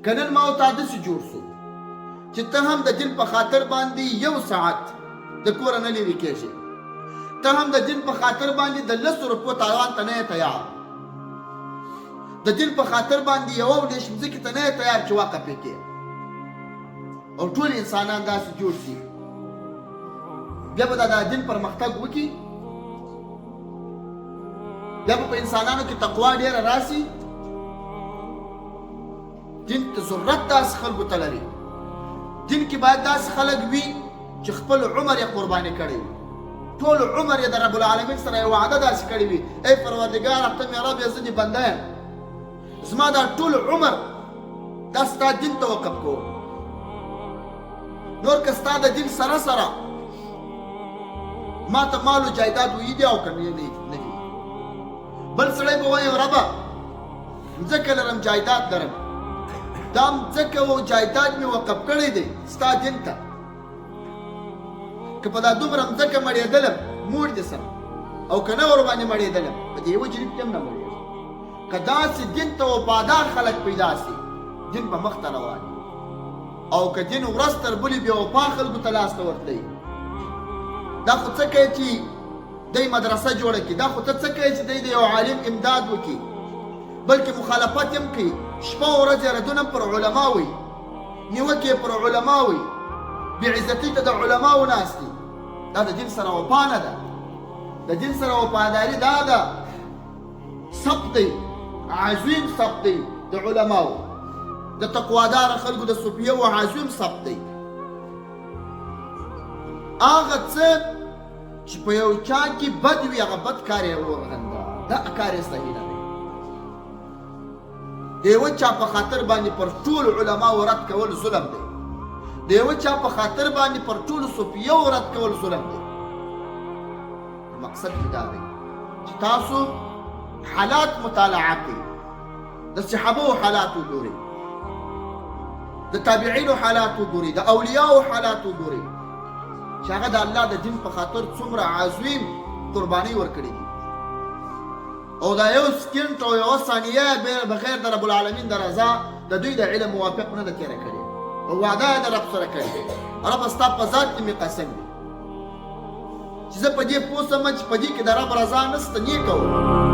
که نن ما او تا داسې جوړ سو چې ته هم د دین په خاطر باندې یو ساعت د کوره نه لیرې کېږې، ته هم د دین په خاطر باندې د لسو روپو تاوان ته نه یې تیار، د دین په خاطر باندې یوه ولېش مځکې ته نه یې تیار چې وقف یې کړې، او ټول انسانان داسې جوړ سي، بیا به دا دین پرمختګ وکړي، بیا به په انسانانو کې تقوا ډېره راسي. دین ته ضرورت داسې خلکو ته لري. دین کې باید داسې خلک وي چې خپل عمر یې قرباني کړی وي، ټول عمر یې د رب العالمین سره یو وعده داسې کړې وي، ای پروردګاره ته مې رب یې، زه دې بنده یم، زما دا ټول عمر دا ستا دین ته وقف کوم. نور که ستا د دین سره سره ما ته مال و جایداد ویي دي او که نه دي. بل سړی به وایي ربه مځکه لرم، جایداد لرم، دا مځکه او جایداد مې وقف کړی دی ستا دین ته، که په دا دومره مځکه مړېدلم موړ دې سم، او که نه ورباندې مړېدلم په دې یوه جریب کې هم نه مړېږم. که داسې دین ته وفادار خلک پیدا سي دین به مخته روان وي، او که دین ورځ تر بلې بې وفا خلکو ته لاسته ورتلی، دا خو څه کوي چې دی مدرسه جوړه کړي، دا خو ته څه کوې چې دی د یو عالم امداد وکړي، بلکې مخالفت هم کوي، شپه او ورځ یې ردونه پر علما وي، نیوکې پر علما وي، بې عزتۍ ته د علماو ناست دي. دا د دین سره وفا نه ده. د دین سره وفاداري دا ده، سب دی، عظیم سب دی د علماو، د تقوادار خلکو، د صوفیو عظیم سب دی. هغه څه چې په یو چا کې بد وي هغه بد کار یې وغنده، دا کار یې صحیح نه دی. د یوه چا په خاطر باندې پر ټولو علماو رد کول ظلم دی، د یوه چا په خاطر باندې پر ټولو صوفیو رد کول ظلم دی. مقصد مې دا دی چې تاسو حالات مطالعه کړئ، د صحابو حالات وګورئ، د تابعینو حالات وګورئ، د اولیاو حالات وګورئ چې هغه د الله د دین په خاطر څومره عظیم قربانۍ ورکړي دي، او دا یو سکینټ او یوه ثانیه بغیر د رب العالمین د رضا د دوی د علم موافق نه ده تېره کړې، او وعده یې د رب سره کړې، رب ستا په ذات کې مې قسم وي چې زه په دې پوه سم چې په دې کې د رب رضا نشته، نه کوم.